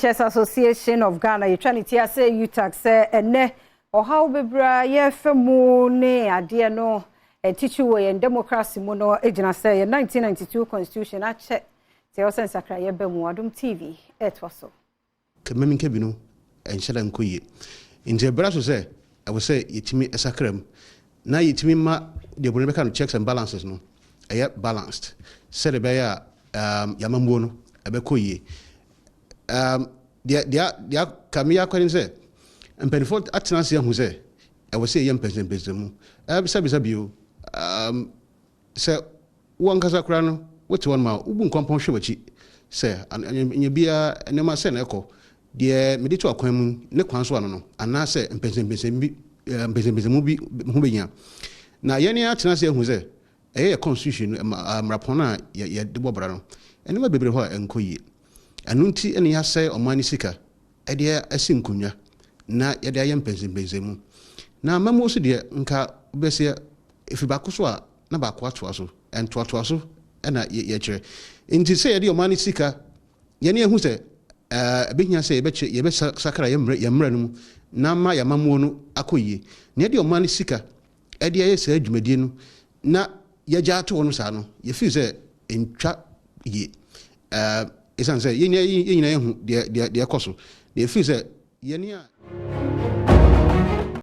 Teachers Association of Ghana, yɛtwa ne ti ase UTAG, sɛ ɛnɛ ɔhaw bebree a yɛfɛ mu ne adeɛ no tikyi wɔ yɛn democracy mu no gyina sɛ yɛn 1992 constitution akyɛ sɛ ɛwɔ sɛ nsakraeɛ ba mu. Adom TV ɛtoa so. Kɛmɛmi nka bi no ɛnhyɛ da nkɔ yie, nti ɛbrɛ so sɛ ɛwɔ sɛ yɛtumi ɛsakra mu na yɛtumi ma deɛ buroni bɛka no checks and balances no ɛyɛ balanced, sɛde ɛbɛyɛ a yɛamammuo no ɛbɛkɔ yie. Deɛ ka meyɛ akɔne sɛ mpanimfoɔ atena ase ahu sɛ ɛwɔ sɛ yɛyɛ mpɛnsɛmpɛnsɛ mu sɛbisa bio sɛ wo ankasa koraa no wote hɔ no ma wobu nkɔmpɔn hwɛ w'akyi sɛ nyɛ biara nneɛma sɛ na ɛkɔ deɛ mede to akwan mu ne kwan so ano no, anaasɛ mpɛnsɛmpɛnsɛm bi mpɛnsɛmpɛnsɛmu bi ho bɛnya. Na yɛne atena ase ahu sɛ ɛyɛ yɛ constitution no, mmarapɔn a yɛde bɔ bra no, nneɛma bebree hɔ a ɛnkɔ yie. Ɛno nti ɛne yɛasɛe ɔman no sika ɛde asi nkonnwa na yɛde ayɛ mpɛnsɛmpɛnsɛmu na amamuo so deɛ nka bɛsɛ ɛfiri baako so a na baako atoa so, ɛntoatoa so ɛna yɛkyerɛ. Nti sɛ yɛde ɔman no sika, yɛne ahu sɛ ɛbɛhia sɛ yɛbɛkyɛ yɛbɛsakra yɛn mmerɛ no mu na ma yɛamammuo no akɔ yie, na yɛde ɔman no sika ɛde ayɛ saa dwumadie no na yɛgya ato hɔ no saa no, yɛfiri sɛ ntwa yie, ɛsiane sɛ yɛn nyinaa yɛhu deɛ ɛkɔ so na yɛfiri sɛ yɛne a